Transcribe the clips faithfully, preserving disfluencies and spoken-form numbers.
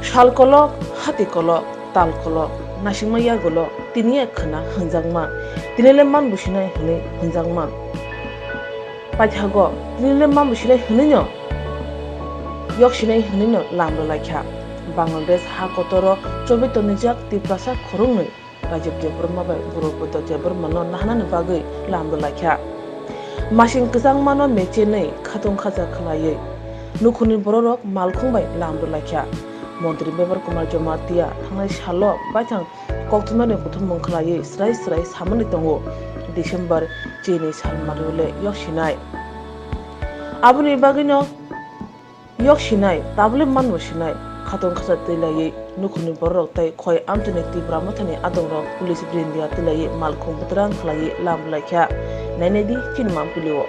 Sal kolok, hati kolok, tal kolok, naisingma yagulo, tini ya khwna hwnjakma, tini le man businai hwnwi hwnjakma. Paithago, tini le man businai hwnwino, yok sinai hwnwino lam rwlaikha. Bangladesh ha kotoro chobi tonijak Tiprasa khoroknwi. Rajib Debbarma bai Gurupada Debbarmano nahanani bagwi lam rwlaikha. Masing kwchangmano mechenwi khatung khaja khwlaiwi nukhungni bororok malkhung bai lam rwlaikha. Montri Mevar Kumar Jamatia thangnai salo baithang kokthumnani kuthumung khwlaiwi swrai swrai samani tongo, December chini sal manwile yok sinai. Aboni bagwino Yok sinai, tabole manbo sinai, khatong khacha twi laiwi nukhungni bororok tei khoi amchaini Tipra Mothani adongrok police brindia twi laiwi malkhung bwtwrang khlaiwi lam rwlaikha. Nainai di chini mampili o.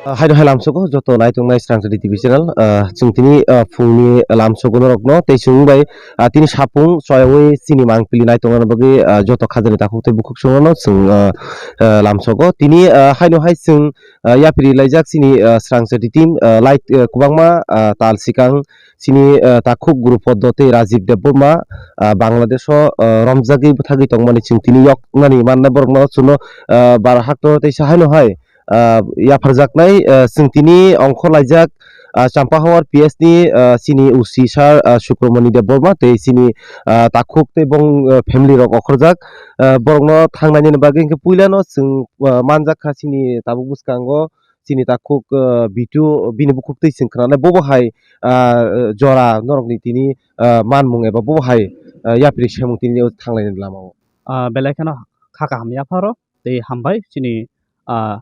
Ah, haino hai lamsogo joto naitongnai Srangchati T V channel, ah, chwng tini, ah, phungni lamsogo norokno tei chwng bai, ah, tini sapung choyawi chini mampili naitongnani bagwi, ah, joto khajani takhuk tei bukhuk chwngno chwng, ah, ah, lamsogo. Tini, ah, haino hai chwng ah, yapri laijak chini, ah, Srangchati team, ah, light, ah, kwbangma, ah, tal swkang chini, ah, takhuk Gurupada tei Rajib Debbarma, ah, Bangladesh o, ah, romjagwi bwthagwi tongmani chwng tini yoknani mannai borokno chwngno, ah, bara hakto teisa haino hai, ah, yapharjaknai, ah, chwng tini ongkhor laijak, ah, Champahawar P S ni, ah, chini O C sir, ah, Subromoni Debbarma tei chini, ah, takhuk tei bong, ah, family rok okhorjak. Ah, borokno thangnainani bagwi hwnkhe puilano chwng, ah, manjak kha chini tabuk bwskango chini takhuk, ah, Bitu bini bukhuk twi chwng khwnanai bobo hai, ah, jora norokni tini, ah, manmung eba bobo hai, ah, yapri semung tini thanglainani lama o. Ah, belai kheno kha kaham yapharo tei hambai chini, ah,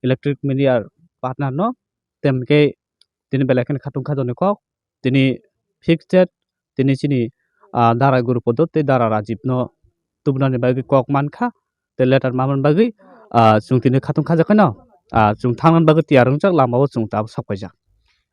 electric media partner no. Tei hwnkhe tini belai kheno khatung khajaknai kok, tini fixed date, tini chini, ah, Dara Gurupada tei Dara Rajib no tubunani bagwi kok mankha, tei letter manmani bagwi, ah, chwng tini khatung khajaknai no, ah, chwng thangnani bagwi tiyar wngjak, lama o chwng tabuk sok paijak.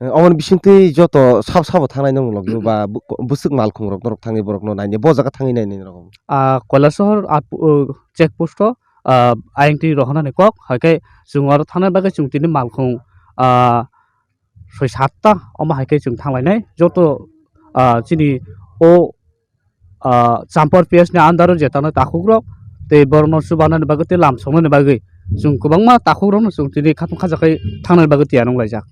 Eh, oboni bisingtwi joto sab sabo thangnai nokni logi o ba bu-, bwswk malkhung rok norok thangwi borok no nainai, bo jaga thangwi nainai norok. Ah, Koilasohor at-, uh, check post o, ah, ayang twi rohornani kok, hai khe chwng oro thangnani bagwi chwng tini malkhung, ah, soi satta omo hai khe chwng thanglainai. Joto, ah, chini o, ah, Champar P S ni under o je tanai takhuk rok tei borok no chubanani bagwi tei lam songnani bagwi chwng kwbangma takhuk rok no chwng tini khatung khajakhai thangnani bagwi tiyar wng laijak.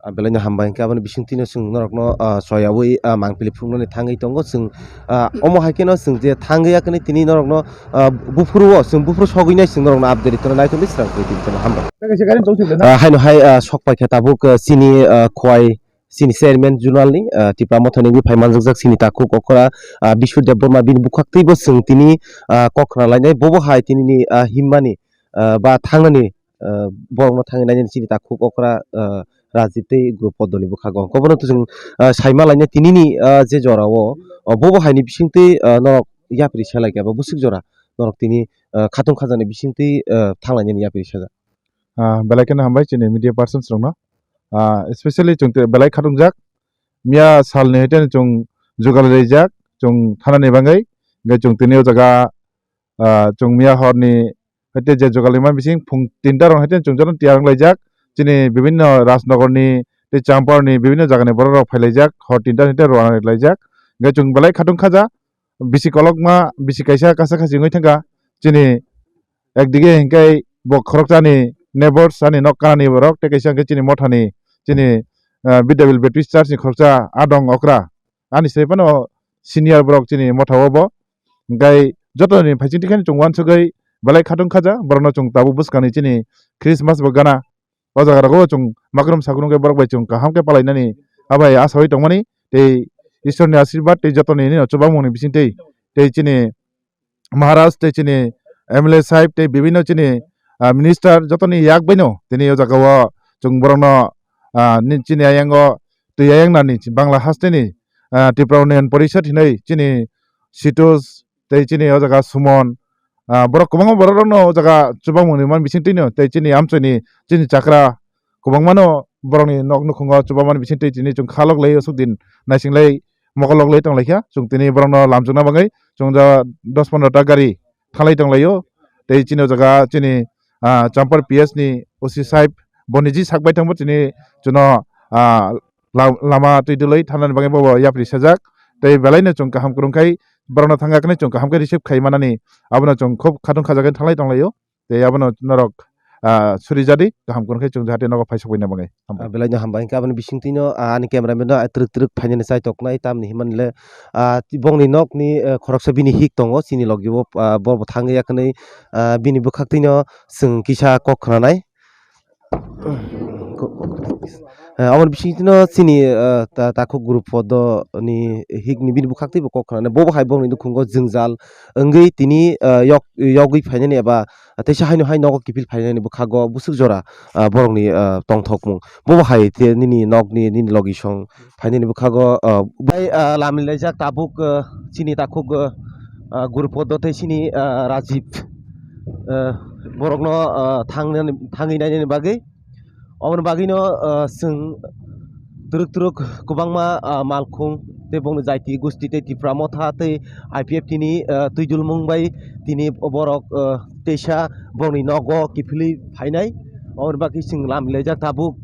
Ah, belai no hambai hwnkhe aboni bisingtwi no chwng norok no, ah, choyawi, ah, mangpili phunuknani thangwi tongo chwng, ah, omo hai kheno chwng je thangwi ya kheno tini norok no, ah, buphuru o chwng buphuru sogwi nai chwng norok no update rwna naitongdi Srangchati T V channel hambai. Ah, haino hai, ah, sok paikha tabuk, ah, chini, ah, Khowai chini chairman zonal ni, ah, Tipra Mothani wngwi phai manjakjak chini takhuk okra, ah, Bishu Debbarma bini bukhaktwi bo chwng tini, ah, kok khna lainai bobo hai tini ni, ah, himmani, ah, ba thangnani, ah, borokno thangwi nainani chini takhuk okra, ah, Rajib tei Gurupada ni bwkhago. Hwnkhe bono chwng, ah, saima lainai tinini, ah, je jora o, o bobo haini bisingtwi, ah, norok yapri se lai khe abo bwswk jora norok tini, ah, khatung khajakni bisingtwi, ah, thanglainani yapri sajak. Ah, belai kheno hambai chini media persons rokno. Ah, especially chwng tei belai khatungjak. Miya salni hai tei chwng jugal rijak, chwng thanani bagwi. Hwnkhe chwng tini o jaga, ah, chwng miya horni hai tei je jugal rima bising phung tinta rok hai tei chwng jotono tiyar wng laijak. Chini bibinno Rajnagarni tei Champarni bibinno jagani borok rok phai laijak, hor tinta hai tei rwna laijak. Hwnkhe chwng belai khatung khaja. Bisi kolokma, bisi kaisa kasa kasi wngwi thangkha. Chini ekdige hwnkhe bo khoroksani neighbors, ani nok kanani borok, tei kaisa hwnkhe chini mothani, chini, ah, Vidya Baptist Church ni khoroksa adong okra. Ani se phano senior borok chini motha o bo. Hwnkhe jotoni phaiching tikhani chwng uansugwi belai khatung khaja, borokno chwng tabuk bwskangni chini Christmas bo gana. O jaga rogo chwng makrum sakrum khe borok bai chwng kaham khe palainani abai asaui tongmani tei Ishwarni ashirbad tei jotoni nini chubamungni bisingtwi tei chini Maharaj tei chini M L A sahib tei bibinno chini, ah, minister jotoni yak baino tini o jaga o chwng borokno, ah, ni chini ayango twi ayang nani Bangla hasteni, ah, Tripura Unnayan Parishad hinwi chini Situs tei chini o jaga Sumon, ah, borok kwbangma borok rokno o jaga chubamung ni man bising twino tei chini amchoi ni chini chakra kwbangma no borok ni nok nukhungo chubamani bising twi tini chwng kha lok lai o swk din naising lai mokol lok lai tong lai kha chwng tini borok no lamchuk na bagwi chwng ja dos pondro ta gari thalai tong lai o tei chini o jaga chini, ah, Champar P S ni O C sahib boni ji sak bai thang bo chini chwng no, ah, la-, lama twi dwlwi thanani bagwi bo yapri sajak. Tei belai no chwng kaham kwrwng khai borok no thang ya khe chwng kaham khe receive khai manani abono chwng khub khatung khajakhe thanglai tonglaio. Tei abono norok, ah, suri jadi kaham kwrwng khe chwng jahate nogo phai sokbaina bagwi. Hambai. Ah, belai no hambai. Hingkhe aboni bisingtwi no, ah, ani cameraman no, ah, twrwk twrwk phainani chai toknai, tamni hinmani le, ah, bongni nokni, eh, khoroksa bini hik tongo, chini logi bo, ah, bo bo thangwi ya khe nai, ah, bini bwkhaktwi no chwng kisa kok khnanai. Eh, aboni bisingtwi no chini, eh, ta-, takhuk group podo ni hik ni bini bwkhak tei bo kok khnanai. Bo bo hai bongni nukhungo jwngjal wngwi tini, eh, yok, yogwi phainani eba teisa haino hai nogo kiphil phainani bwkhago bwswk jora, eh, borokni, eh, tongthokmung. Bo bo hai te nini nokni, nini logi song phainani bwkhago, eh, bai, eh, lamlilaijak tabuk, eh, chini takhuk, eh, eh, group podo tei chini, eh, Rajib, eh, borokno, eh, thangnani, thangwi nainani bagwi. Oboni bagwino, ah, chwng twrwk twrwk kwbangma, ah, malkhung tei bongni jaiti gusti tei Tipra Motha tei I P F T ni, ah, twidulmung bai tini borok, ah, teisa bongni nogo kiphilwi phainai. Oboni bagwi chwng lamlilaijak tabuk.